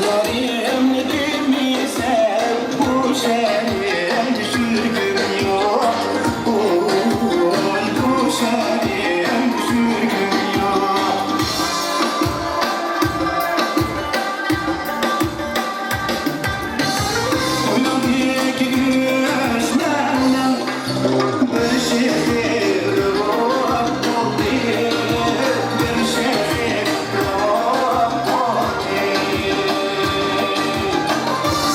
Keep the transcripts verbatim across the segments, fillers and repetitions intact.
يارىمنى دېمىسەم، بۇ شەھەردە سۈرگۈم يوق. ئۇي، بۇ شەھەردە سۈرگۈم يوق. ئۇيۇڭدىكى ئۆچمەننىڭ بىر شېخى بولدى، بىر شېخى بولدى.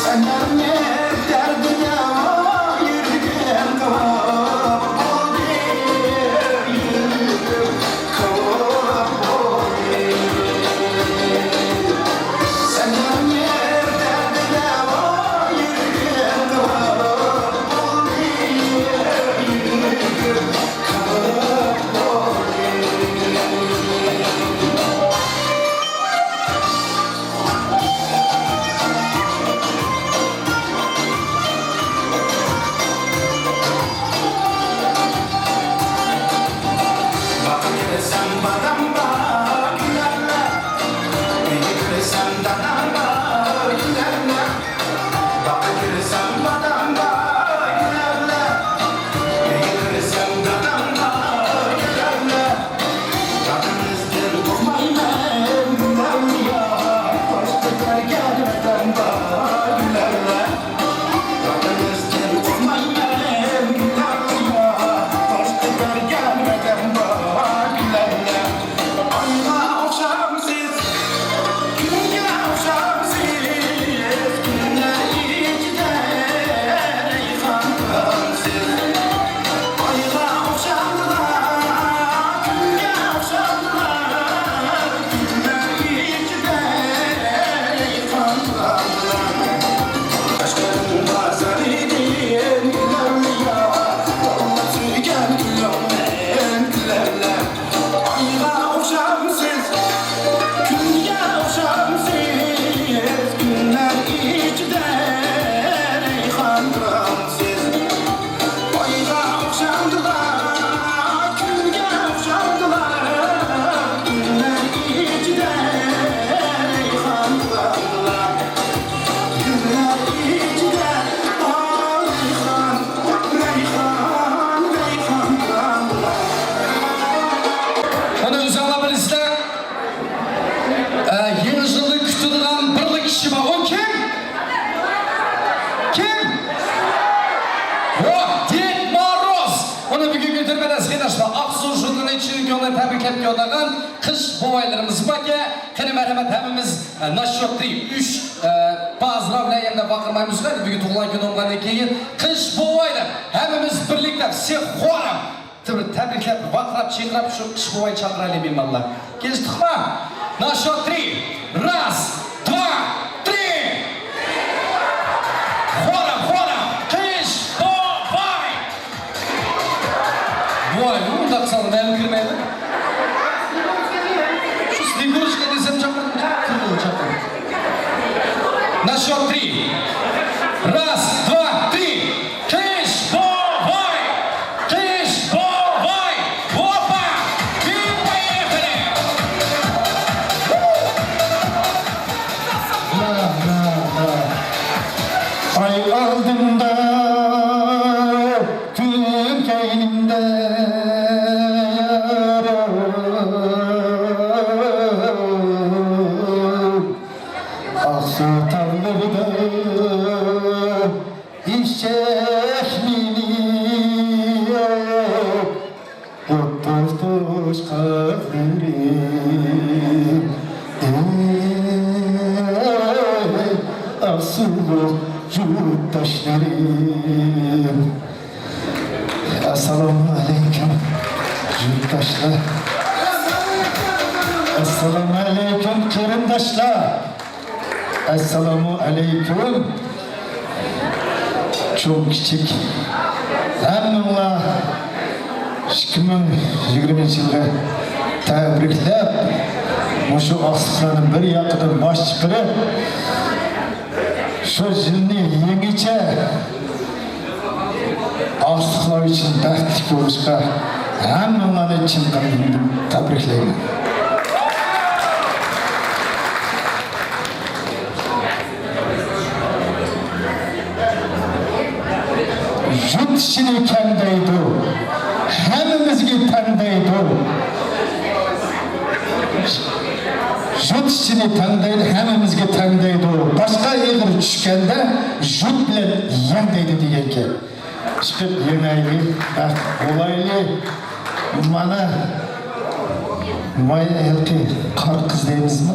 سەن مېنىڭ دەردىمنى يۈرىكىڭ بولدى، يۈرىكىڭ بولدى. سەن مېنىڭ دەردىمنى يۈرىكىڭ بولدى، يۈرىكىڭ ئۇنى ئۆزۈڭلار بىلىسىلەر. ئە، يېڭى يىلنى كۈتىدىغان بىرلا كىشى بار. ئۇ كىم؟ كىم؟ ۋو، دېد موروز. ئۇنى بۈگۈنكى تۈرمىدە سىناشتا ئاقسۇ ژۇرنىلى چىن كۆڭلىدىن تەبرىكلەپ كۆرىدىغان قىش بوۋايلىرىمىز باركەن. قېنى، مەرھەمەت، ھەممىمىز، ئە، ناشوترى ئۈچ، ئە، بازىرا بىلەن يەنە ۋارقىرىمايمىز. بۈگۈن تۇغۇلغان كۈنى بولغاندىن كېيىن قىش بوۋايلار ھەممىمىز بىرلىكتە سېخورام بىر تەبرىكلەپ، ۋارقىراپ، چىرقىراپ شۇ قىش بوۋاينى چاقىرايلى مېھمانلار. كېلىشتۇقما؟ ناشوترى. راس، دوا، ترى. خورا، خورا. قىش بوۋاي. بوۋاي، بۇ مۇنداق قىلساڭ مەن كىرمەيمەن. شۇ سنېگۇرۇچكا دېسەم چاقىرىدۇ. كىرمىدى، چاقىرىدۇ. ناشوترى. راس، دوا، ترى. قىش بوۋاي! قىش بوۋاي! ھوپا! بىر بايرىقىنى! ئاي ئالدىمدا، كۈن كەينىمدە. ئاقسۇ تاغلىرىدا ئېشەك مىنىپ، ئوتتۇز قىزلىرىم، ئەي، ئاقسۇلۇق يۇرتداشلىرىم. ئەسسالامۇ ئەلەيكۇم، يۇرتداشلار. ئەسسالامۇ ئەلەيكۇم، قېرىنداشلار. ئەسسالامۇ ئەلەيكۇم. چوڭ، كىچىك ھەممىڭلار ئىككى مىڭ يىگىرمىنچى يىلغا تەبرىكلەپ، مۇشۇ ئاقسۇلۇقلارنى بىر ياقىدىن باش چىقىرىپ، شۇ يىلنى يېڭىچە ئاقسۇلۇقلار ئۈچۈن بەختلىك بولۇشقا ھەممىڭلارنى چىن قەلبىمدىن تەبرىكلەيمەن. ئىچىنى كەڭ دەيدۇ، ھەممىمىزگە تەڭ دەيدۇ. يۇرت ئىچىنى تەڭ دەيدۇ، ھەممىمىزگە تەڭ دەيدۇ. باشقا ئېغىر چۈشكەندە، يۇرت بىلەن يەڭ دەيدۇ دېگەن گەپ. چىقىپ يېڭەيلى، بەخت بولايلى. مانا، ۋاي ھېلىقى قارا قىز دەيمىزمۇ؟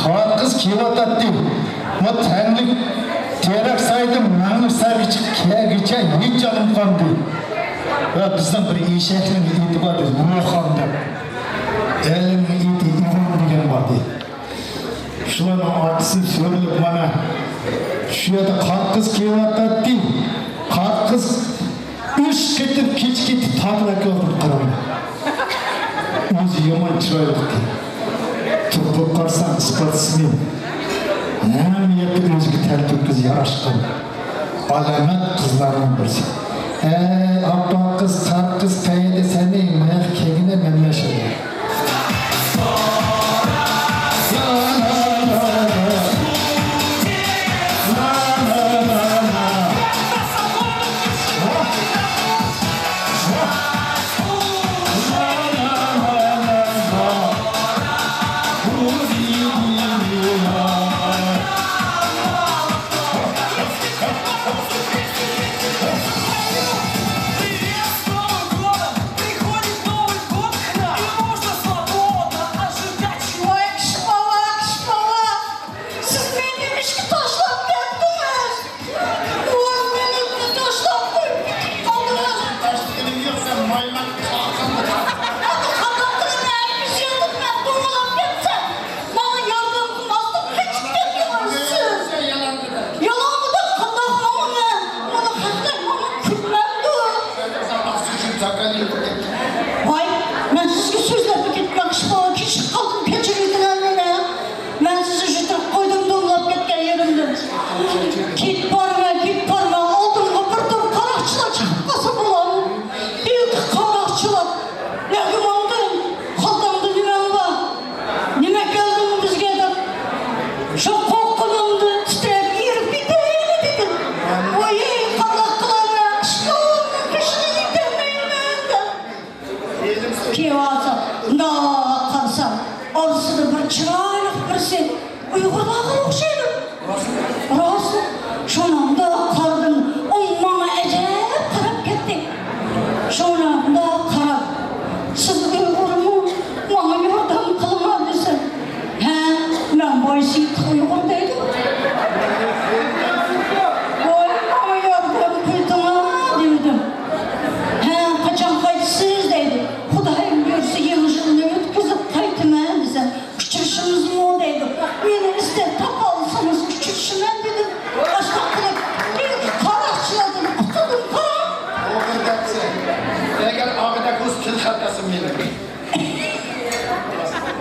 قارا قىز كېلىۋاتاتتى. ما تەڭلىك تېرەك سايدىن مەڭلىك سايغىچە كەلگۈچە ھېچ جانىم قانمىدى. ۋە بىزنىڭ بىر ئېشەكنىڭ ئېتى بار ئىدى، روخان دەپ. ئەلىمنىڭ ئېتى ئىۋان دېگەن بار ئىدى. شۇلارنىڭ ئارقىسىدىن سۆرىلىپ مانا شۇ يەردە قارا قىز كېلىۋاتاتتى. قارا قىز ئۈچ قېتىم كېچە كېتىپ تارتىپ ئەكىۋاتىدۇ، قاراڭ. ئۆزى يامان چىرايلىق. تۇرۇپ قارىسام، ئىسپاتسىزمۇ ھەممە يەردە ئۆزىگە تەلتۆكۈس ياراشقان ئالامەت قىزلارنىڭ بىرسى. ئەي ئاپئاق قىز، قارا قىز قەيەردە سېنىڭ؟ ماياق كەلگىنە مەن بىلەن شۇ. سىز مېنى نېمىشقا تاشلاپ كەتتىڭىز؟ ۋاي، مېنى تاشلاپ قويۇپ كېتىپ قالدىڭىز. تاشلىغىنىم يوق، سەن مايمان قاقىڭ. قانداق قىلىمەن؟ ئەركىسى ياتىپ مەن دومىلاپ كەتسەم، ماڭا ياردەم قىلماستىن قېچىپ كەتتىڭىز سىز. يالاڭغۇدەك قانداق ماڭىمەن؟ مانا خەقلەر ماڭا كۈلمەمدۇ؟ ۋاي، مەن سىزگە سۆزلەپمۇ كەتمەكچى بولغان، كېچىكىپ قالدىم، كەچۈرۈۋېتىڭلار مېنى. مەن سىزنى يۈتۈرۈپ قويدۇم دومىلاپ كەتكەن يېرىمدىن. كېتىپ بارىمەن، كېتىپ بارىمەن، ئالدىمغا بىر توپ قاراقچىلار چىقىپ قالسا بولامدۇ؟ ھېلىقى قاراقچىلار، نەگە ماڭدىڭ؟ خالتاڭدا نېمەڭ بار؟ نېمە كەلدىڭ بىزگە دەپ، شۇ قورققىنىمدىن تىترەپ ئېرىپ كېتەيلى دېدىم. ۋاي، قانداق قىلارمەن، ئىشقىلىمنىڭ قېشىغا يېتەلمەيمەن دەپ. كېلىۋالسا، مۇنداق قارىسام، ئارىسىدا بىر چىرايلىق بىرسى ئۇيغۇرلارغا ئوخشايدۇ. راست، شۇنىڭدا قارىدىم، ئۇ ماڭا ئەجەب قاراپ كەتتى. شۇنىڭدا قاراپ، سىز ئۇيغۇرمۇ؟ ماڭا ياردەم قىلىڭا دېسە، ھە، مەن بايسېيىت ئۇيغۇر دەيدۇ. ۋاي، ماڭا ياردەم قىلدىڭا دېدىم. ھە، قاچان قايتىسىز دەيدۇ. خۇدايىم بۇيرۇسا يېڭى يىلنى ئۆتكۈزۈپ قايتىمەن دېسەم، ئۇچرىشىمىزمۇ دەيدۇ. مېنى ئىزدەپ تاپالىسىڭىز ئۇچرىشىمەن دېدىم. ئاشۇنداق قىلىپ، ھېلىقى قاراقچىلاردىن قۇتۇلدۇم، قاراڭ. ئوغرى دەپسەن. ئەگەر ئاغىدەك بولسا تىل خەتەسى مېنىڭ.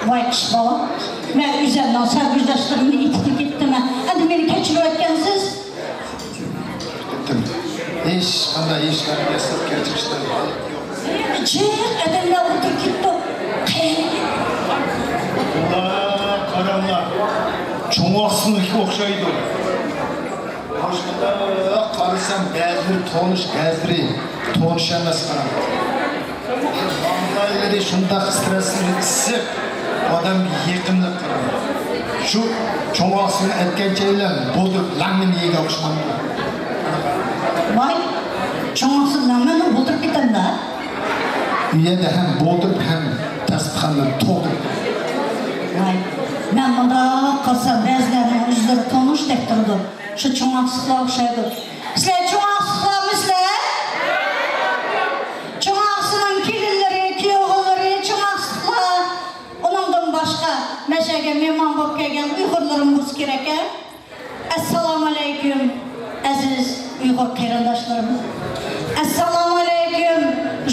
ۋاي قىش بالا، مەن ئۆزۈمنىڭ سەرگۈزەشتلىرىمنى ئېيتىپ كەتتىم. ئەمدى مېنى كەچۈرۈۋەتكەنسىز. ھېچقانداق، ھېچقانداق ياساپ كەچۈرۈشلەر ھالەت يوق. جىق ئادەملەر ئولتۇرۇپ كېتىپتۇ. قېنى؟ ئۇلار قاراڭلار، چوڭ ئاقسىلغا ئوخشايدۇ. مۇشۇنداق قارىسام، بەزىلىرى تونۇش، بەزىلىرى تونۇش ئەمەس، قاراڭ. ماڭلايلىرى شۇنداق ئىسترېسلىرى ئىسسىق، ئادەمگە يېقىملىق، قاراڭ. شۇ چوڭ ئاقسىلنى ئەتكەنچەيلەر بولدۇرۇپ لەڭمىنى يېگەن ئوخشىمامدۇ؟ ۋاي، چوڭ ئاقسىل لەڭمەننى بولدۇرۇپ كېتەمدۇ؟ ئۇ يەردە ھەم بولدۇرۇپ، ھەم داستىخاننى تولدۇرۇپ. ۋاي، مەن مۇنداق قارىسام، بەزىلەرنىڭ يۈزلىرى تونۇشتەك تۇرىدۇ. شۇ چوڭ ئاقسىقلار ئوخشايدۇ. سىلەر چوڭ ئاقسىقلارمۇ سىلەر؟ چوڭ ئاقسىنىڭ كېلىنلىرى، كۈيئوغۇللىرى چوڭ ئاقسىقلار. ئۇنىڭدىن باشقا، مەشەگە مېھمان بولۇپ كەلگەن ئۇيغۇرلىرىمىز بولسا كېرەك-ھە. ئەسسالامۇئەلەيكۇم، ئەزىز ئۇيغۇر قېرىنداشلىرىم. ئەسسالامۇئەلەيكۇم،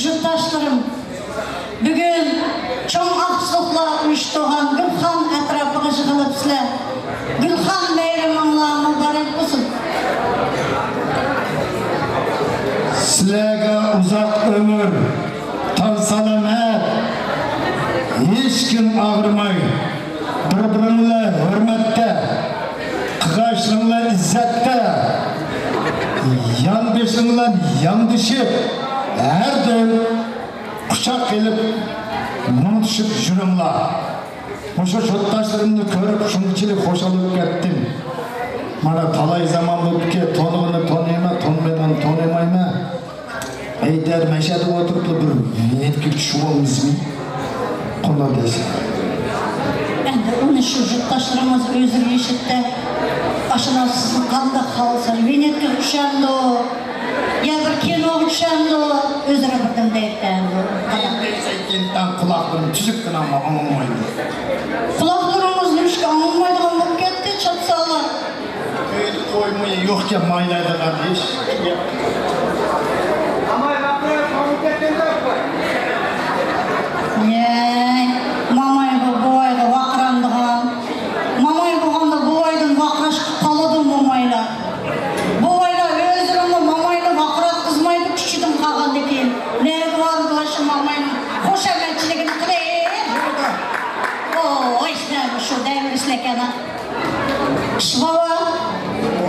يۇرتداشلىرىم. بۈگۈن چوڭ ئاقسۇقلار ئۇيۇشتۇرغان گۈلخان ئەتراپىغا يىغىلىپسىلەر. گۈلخان بايرىمىڭلار مۇبارەك بولسۇن. سىلەرگە ئۇزاق ئۆمۈر، تان سالامەت، ھېچكىم ئاغرىماي، بىر-بىرىڭلار ھۆرمەتتە، قىغاچلىرىڭلار ئىززەتتە، يان بېشىڭ بىلەن ياندىشىپ، ھەردەم قۇچاق ئېلىپ، مۇڭدىشىپ يۈرۈڭلار. مۇشۇ يۇرتداشلىرىمنى كۆرۈپ شۇنچىلىك خۇشال بولۇپ كەتتىم. مانا تالاي زامان بولۇپتىكەن، تونۇغىنى تونۇيمەن، تونۇمىغىنى تونۇمايمەن. ھەيدەر، مەشەدە ئولتۇرۇپلا بىر ۋىنيېتكا چۈشۈپ بولمىسىمۇ؟ قانداق دەيسىز؟ ئەمدى ئۇنى شۇ يۇرتداشلىرىڭىز ئۆزلىرى يېشىتتى. ئاشۇلار سىزنى قانداق خالىسا، ۋىنيېتكىغا چۈشەمدۇ؟ يا بىر كىنوغا چۈشەمدۇ؟ ئۆزلىرى بىردەم دەيدىكەن. قانداق دەيسەن، قۇلاقلىرىم تۈزۈككىنە ئاڭلىمايدۇ. قۇلاقلىرىڭىز نېمىشقا ئاڭلىمايدىغان بولۇپ كەتتى، چاتسالار؟ ئۆيدە قويمۇ يوقكەن مايلايدىغان ئىش. يەي، مامايغا، بوۋايغا ۋارقىرامدىغان. ماماي بولغاندا بوۋايدىن ۋارقىراشقا قالىدۇ مومايلار. بوۋايلار ئۆزلىرىمۇ ماماينى ۋارقىراتقۇزمايدۇ، كۈچىدىن قالغاندىن كېيىن. نەگە بارىدۇ شۇ ماماينىڭ خۇشامەتچىلىكىنى قىلىپ يۈرىدۇ. ئوي، شۇ دەۋر ئىشلەكەن. ئىش بابا،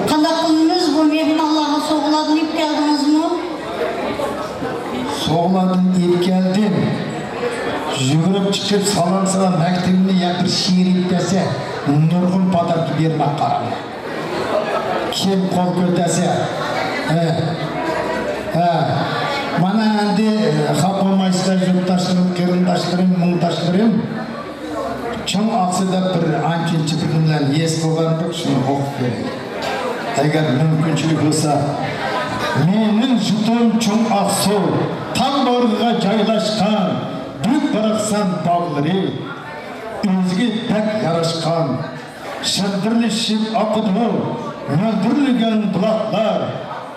قانداق قىلىمىز؟ بۇ مېھمانلارغا سوغىلارنى ئېلىپ كەلدىڭىزمۇ؟ سوغىلارنى ئېلىپ كەلدىم. يۈگۈرۈپ چىقىپ سالام سالام مەكتىۋىمنى يا بىر شېئىر ئېيتىپ بەرسە، نۇرغۇن پاداركا بېرىمەن قاراڭلار. كىم قول كۆتەرسە، ھە، ھە. مانا ئەمدى، خاپا بولمايسىلەر يۇرتداشلىرىم، قېرىنداشلىرىم، مۇڭداشلىرىم. چوڭ ئاقسۇ دەپ بىر ئانچە-مۇنچە بىر نېمىلەر ھېس قىلغانتۇق، شۇنى ئوقۇپ بېرەي. ئەگەر مۇمكىنچىلىك بولسا، مېنىڭ يۇرتۇم چوڭ ئاقسۇ، تاغ باغرىغا جايلاشقان، بۈك باراقسان باغلىرى ئۆزىگە بەك ياراشقان، شىلدىرلىشىپ ئاقىدۇ مۆلدۈرلىگەن بۇلاقلار،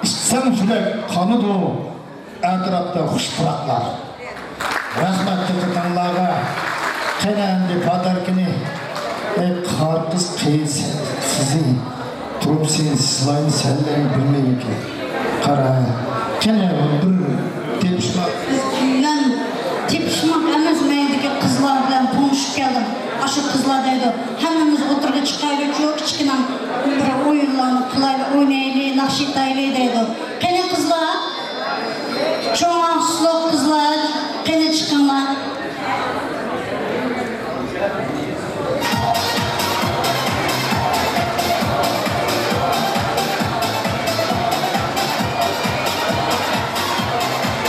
ئىچسەڭ يۈرەك قانىدۇ. ئەتراپتا خۇش پۇراقلار. رەھمەت دىققىتىڭلارغا. قېنى ئەمدى پاداركىنى، ئەي قارا قىز، قېنى سىزى تۇرۇپ سېنى سىزلايمۇ سەنلەيمۇ بىلمەيمەنكەن. قارا، قېنى بىر تېپىشماق. مەن تېپىشماق ئەمەس، مەيدىكى قىزلار بىلەن تونۇشۇپ كەلدىم. ئاشۇ قىزلار دەيدۇ، ھەممىمىز ئوتتۇرىغا چىقايلىچۇ، كىچىككىنە بىر ئويۇنلارنى قىلايلى، ئوينايلى، ناخشا ئېيتايلى دەيدۇ. قېنى قىزلار، چوڭ ئاقسۇلۇق قىزلار، قېنى چىقىڭلار.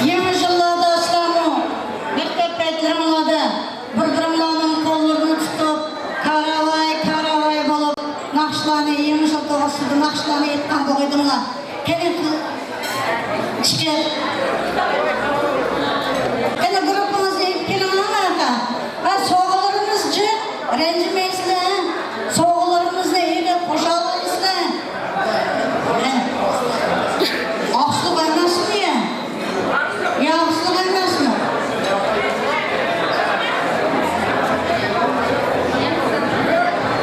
يېڭى يىللاردا سىلەرمۇ مەكتەپ پەيتلىرىڭلاردا بىر-بىرىڭلارنىڭ قوللىرىنى تۇتۇپ، كاراۋاي، كاراۋاي بولۇپ، ناخشىلارنى، يېڭى يىل توغرىسىدا ناخشىلارنى ئېيتقان بولغىيدىڭلار. قېنى، چىقىپ. قېنى، گۇرۇپپىڭىزنى ئېلىپ كېلىڭلار مانا. ھە، سوغىلىرىمىز جىق، رەنجىمەيسىلەر. سوغىلىرىمىزنى ئېلىپ، خۇشال بولىسىلەر. ھە. ئاقسۇ بارماسمۇ يا؟ ياغسىز ئەمەسمۇ؟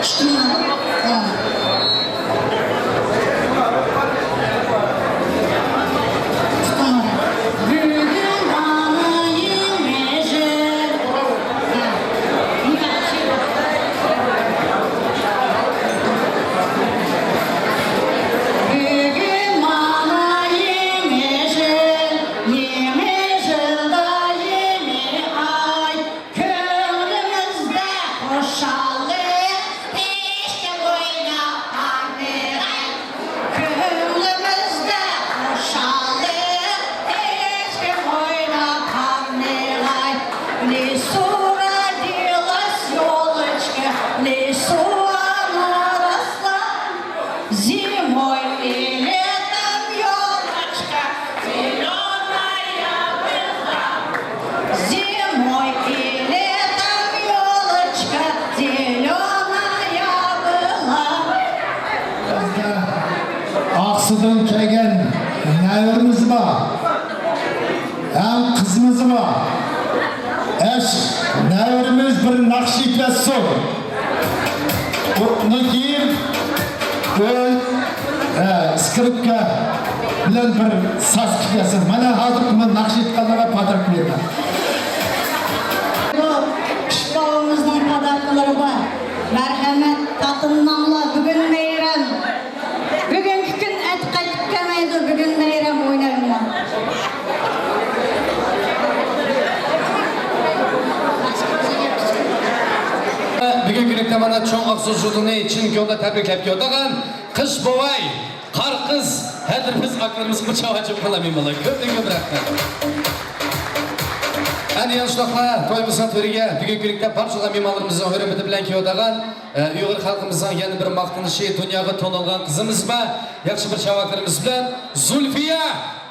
چىقىڭلار. بۈگۈن مانا يېڭى يىل. بۈگۈن مانا يېڭى يىل. يېڭى يىلدا يېڭى ئاي، كۆڭلىمىزدە خۇشاللىق، ھېچكىم ئويناپ قالمىغاي. كۆڭلىمىزدە خۇشاللىق، ھېچكىم ئويناپ قالمىغاي. Лісу родилась ёлочка, лісу она росла. Зимой и летом ёлочка зелёная была. Зимой и летом ёлочка зелёная была. بىزدە ئاقسۇدىن كەلگەن نەۋرىمىز بار. ھەم قىزىمىز بار. ئەش نەۋرىمىز بىر ناخشا ئېيتىۋەتسۇن. ئۇنىڭ كېيىن ئۆي، ئە، ئىسكرىپكا بىلەن بىر ساز قىلىپ بەرسۇن. مانا ھازىر بۇنى ناخشا ئېيتقانلارغا پاتاق بېرىمەن. بۇ ئىش باۋىمىزنىڭ پاداكىلىرى بار. مەرھەمەت، تاتىنىڭلار، بۈگۈن مەيرەم. بۈگۈنكى كۈن ئەتە قايتىپ كەلمەيدۇ، بۈگۈن مەيرەم ئوينايمىز. ۋۇجۇدىنى چىن كۆڭلىدىن تەبرىكلەپ كېلىۋاتىدىغان قىش بوۋاي، قار قىز، ھەدىر قىز ئاكىلىرىمىزغا بىر چاۋاك چېلىپ قويايلى مانا. كۆپتىن كۆپ رەھمەت. ئەنە يەنە شۇنداقلا تويىمىزنىڭ تۆرىگە بۈگۈنكى كۈنلۈكتە بارچە مېھمانلىرىمىزنىڭ ھۆرمىتى بىلەن كېلىۋاتىدىغان، ئە، ئۇيغۇر خەلقىمىزنىڭ يەنە بىر ماختىنىشى، دۇنياغا تونۇلغان قىزىمىز بار. ياخشى بىر چاۋاكلىرىمىز بىلەن زۇلفىيە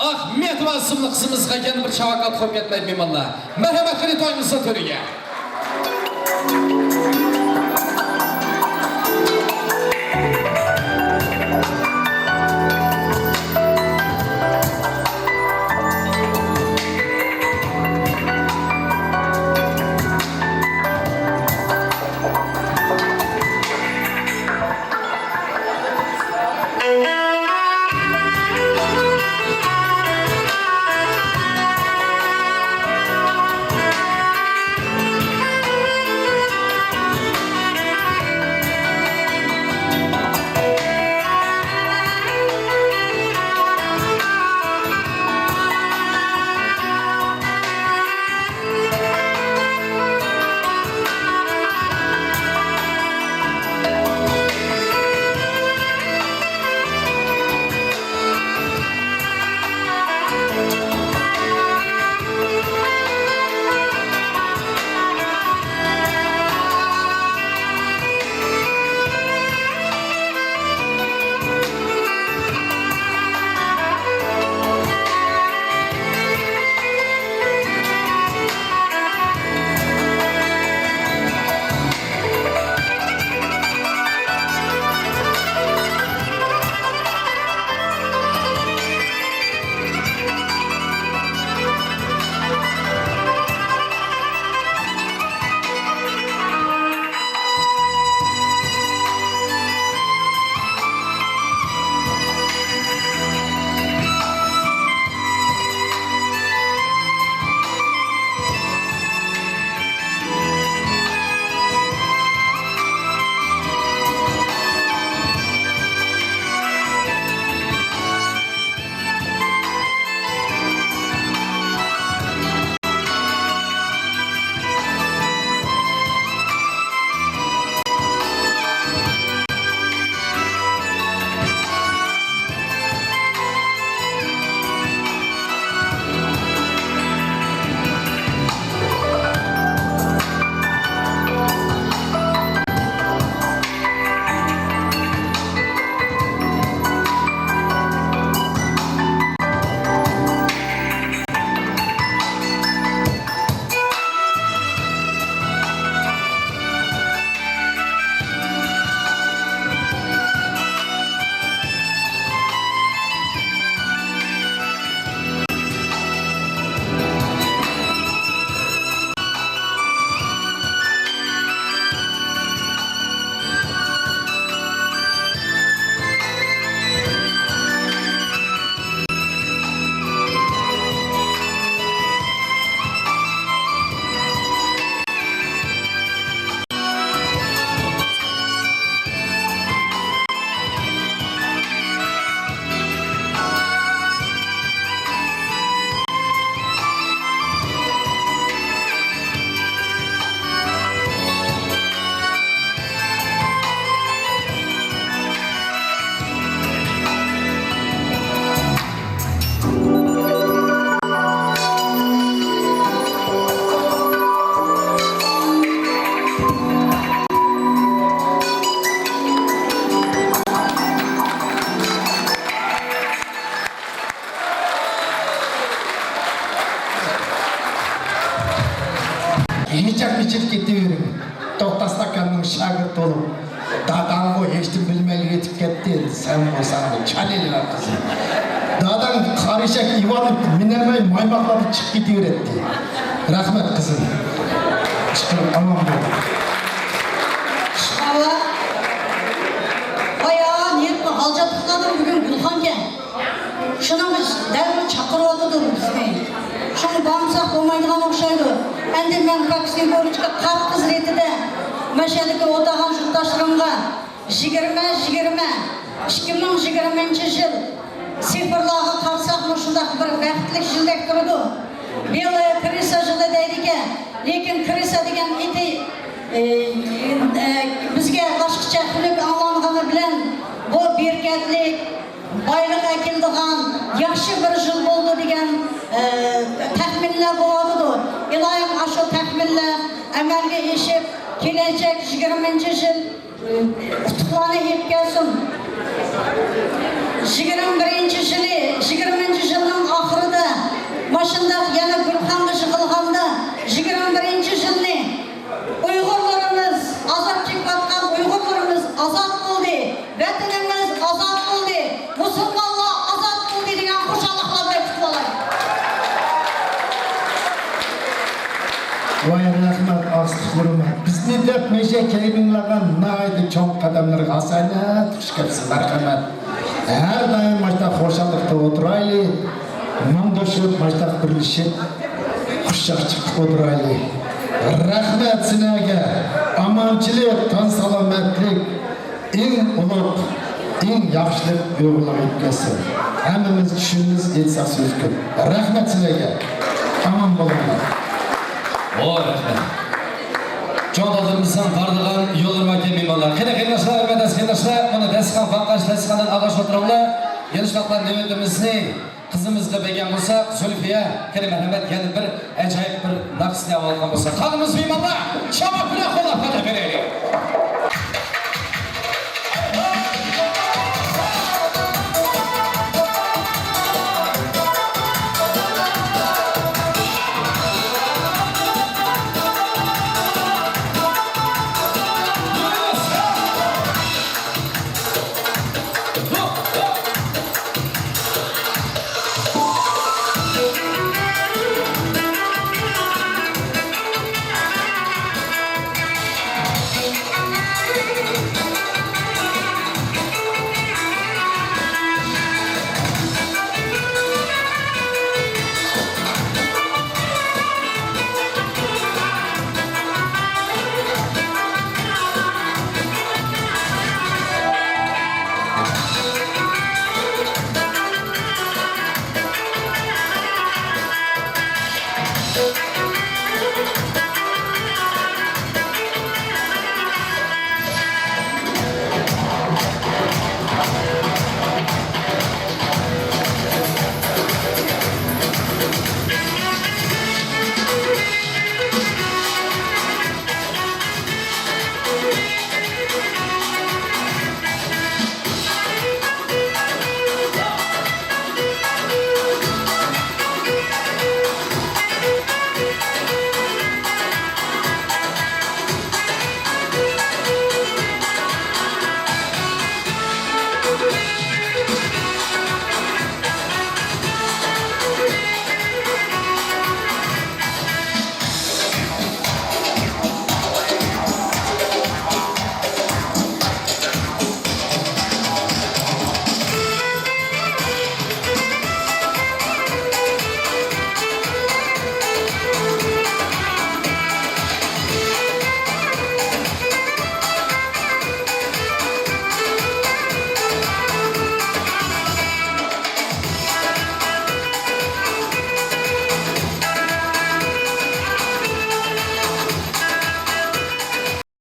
ئاخمەتوۋا ئىسىملىق قىزىمىزغا يەنە بىر چاۋاك ئاتقۇم كەتمەيدۇ مېھمانلار. مەرھەمەت قىلىڭ تويىمىزنىڭ تۆرىگە. مىچىپ-مىچىپ كېتىۋېرىڭ. توختاس ئاكامنىڭ شاگىرتى بولۇپ، داداڭغۇ ھېچنېمە بىلمەيلا ئۆتۈپ كەتتى، سەن بولساڭ چالىلا قىزى. داداڭ قارا ئېشەك ئىۋان مىنەلمەي مايماقلاردا چىقىپ كېتىۋېرەتتى. رەھمەت قىزىم. ئىشقىلىپ ئامان بول. ئايا، نېرىقى غالجاتلىقلاردىن بۈگۈن گۈلخانكەن. شۇنىڭغا دەل چاقىرىۋاتىدۇ بىزنى. شۇڭا بارمىساق بولمايدىغان ئوخشايدۇ. ئەمدى مەن تاكسى بويىچە قارا قىز رېتىدە مەشەدىكى ئولتۇرغان يۇرتداشلىرىمغا يىگىرمە، يىگىرمە، ئىككى مىڭ يىگىرمىنچى يىل سىفىرلارغا قارىساق مۇشۇنداق بىر بەختلىك يىلدەك تۇرىدۇ. بىل كىرىسا يىلى دەيدىكەن، لېكىن كىرىسا دېگەن ئېتى ئى، ئى، بىزگە باشقىچە خۇلق ئاڭلانغىنى بىلەن، بۇ بەرىكەتلىك، بايلىق ئەكېلىدىغان ياخشى بىر يىل بولدى دېگەن، ئى، تەخمىنلەر بولۇۋاتىدۇ. ئىلاھىم، ئاشۇ تەخمىنلەر ئەمەلگە ئېشىپ، كېلەچەك يىگىرمىنچى يىل ئۇتۇقلارنى ئېلىپ كەلسۇن. يىگىرمە بىرىنچى يىلى، يىگىرمىنچى يىلنىڭ ئاخىرىدا مۇشۇنداق يەنە گۈلخانغا يىغىلغاندا، يىگىرمە بىرىنچى يىلنى ئۇيغۇرلىرىمىز، ئازاب چېكىۋاتقان ئۇيغۇرلىرىمىز ئازاد بولدى، ۋەتىنىمىز ئازاد بولدى، مۇسۇلمانلار ئازاد بولدى دېگەن خۇشاللىقلار بىلەن قۇتلۇق. ۋاي رەھمەت، ئاستىخىرۇللا. بىزنى دەپ مەشە كەينىڭلارغا ناھايىتى چوڭ قەدەملەرگە ھاسەنەت خۇش كەپسىز، مەرھەمەت. ھەر دائىم ماشتاق خۇشاللىقتا ئولتۇرايلى، مۇڭدىشىپ، ماشتاق بىرلىشىپ، خۇشچاقچىقلىق ئولتۇرايلى. رەھمەت سىلەرگە. ئامانچىلىق، تەن سالامەتلىك، ئەڭ ئۇلۇغ، ئەڭ ياخشىلىق ئۇيغۇرلارغا يەتكەنسىز. ھەممىمىز چۈشىنىمىز، ئېيتساق سۆز كۆپ. رەھمەت سىلەرگە. ئامان بولۇڭلار. ئو، رەھمەت. چوڭ دادىمىزنىڭ بارىدىغان يوللىرى باركەن مېھمانلار. قېنى قېرىنداشلار، ھۆرمەتلىك قېرىنداشلار، مانا دەستىخان باققاچ، دەستىخاندىن ئالغاچ ئولتۇرۇڭلار. يەنە شۇنداقلا نۆۋىتىمىزنى قىزىمىزغا بەرگەن بولساق، زۇلفىيە، قېنى مەرھەمەت، يەنە بىر ئەجايىپ بىر ناخشىسىنى ئاڭلىغان بولساق. قالدىمىز مېھمانلار، شامات بىلەن قوللاپ قەدەم بېرەيلى.